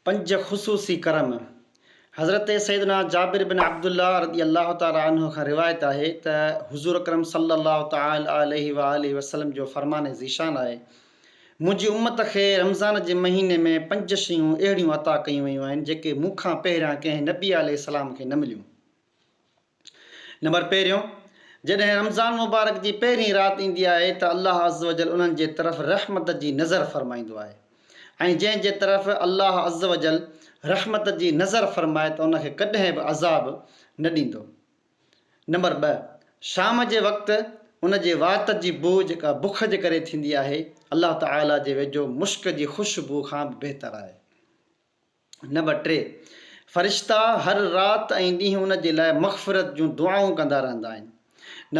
پنج خصوصي ڪرم، حضرت سيدنا جابر بن عبدالله رضي الله تعالٰي عنه کان روايت آهي ته حضور اڪرم صلّي الله تعالٰي عليه واٰله وسلّم جو فرمان ذيشان آهي، منهنجي امّت کي رمضان جي مهيني ۾ پنج شيون اهڙيون عطا ڪيون ويون آهن جيڪي مون کان پهريان ڪنهن نبي عليه السلام کي نه مليون. نمبر پهريون، جڏهن رمضان مبارڪ جي پهرين رات ايندي آهي ته الله عزّوجلّ انهن جي طرف رحمت جي نظر فرمائيندو آهي ۽ جنهن جي طرف الله عزّوجلّ رحمت جي نظر فرمائي ته ان کي ڪڏهن به عذاب نه ڏيندو. نمبر ٻه، شام جي وقت ان جي وات جي بوء جيڪا بک جي ڪري ٿيندي آهي الله تعاليٰ جي ويجهو مشڪ جي خوشبوء کان به بهتر آهي. نمبر ٽي، فرشتا هر رات ۽ ڏينهن ان جي لاء مغفرت جون دعائون ڪندا رهندا آهن.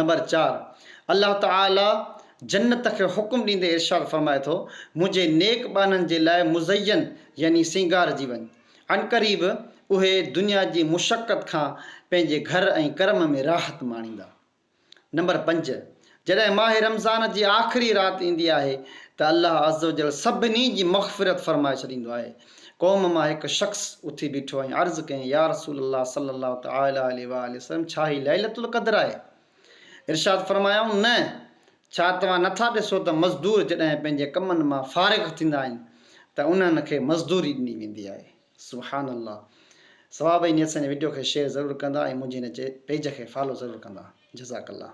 نمبر چار، الله تعاليٰ جنت کي حڪم ڏيندي ارشاد فرمائي ٿو، منهنجي نيڪ ٻانهن جي لاء مزين يعني سينگارجي وڃ. عنقريب اهي دنيا جي مشقت کان پنهنجي گهر ۽ ڪرم ۾ راحت ماڻيندا. نمبر پنج، جڏهن ماهه رمضان جي آخري رات ايندي آهي ته الله عزّوجلّ سڀني جي مغفرت فرمائي ڇڏيندو آهي. قوم مان هڪ شخص اٿي بيٺو ۽ عرض ڪيائين، يا رسول الله صلّي الله تعالٰي عليه واٰله وسلّم ڇا هي ليلة القدر آهي؟ ارشاد فرمايائون، نه! ڇا توهان نٿا ڏسو ته مزدور جڏهن پنهنجي ڪمن مان فارغ ٿيندا آهن ته انهن کي مزدوري ڏني ويندي آهي. سبحان الله ثواب جي نيت سان هن وڊيو کي شيئر ضرور ڪندا ۽ منهنجي هن پيج کي فالو ضرور ڪندا جزاڪ الله.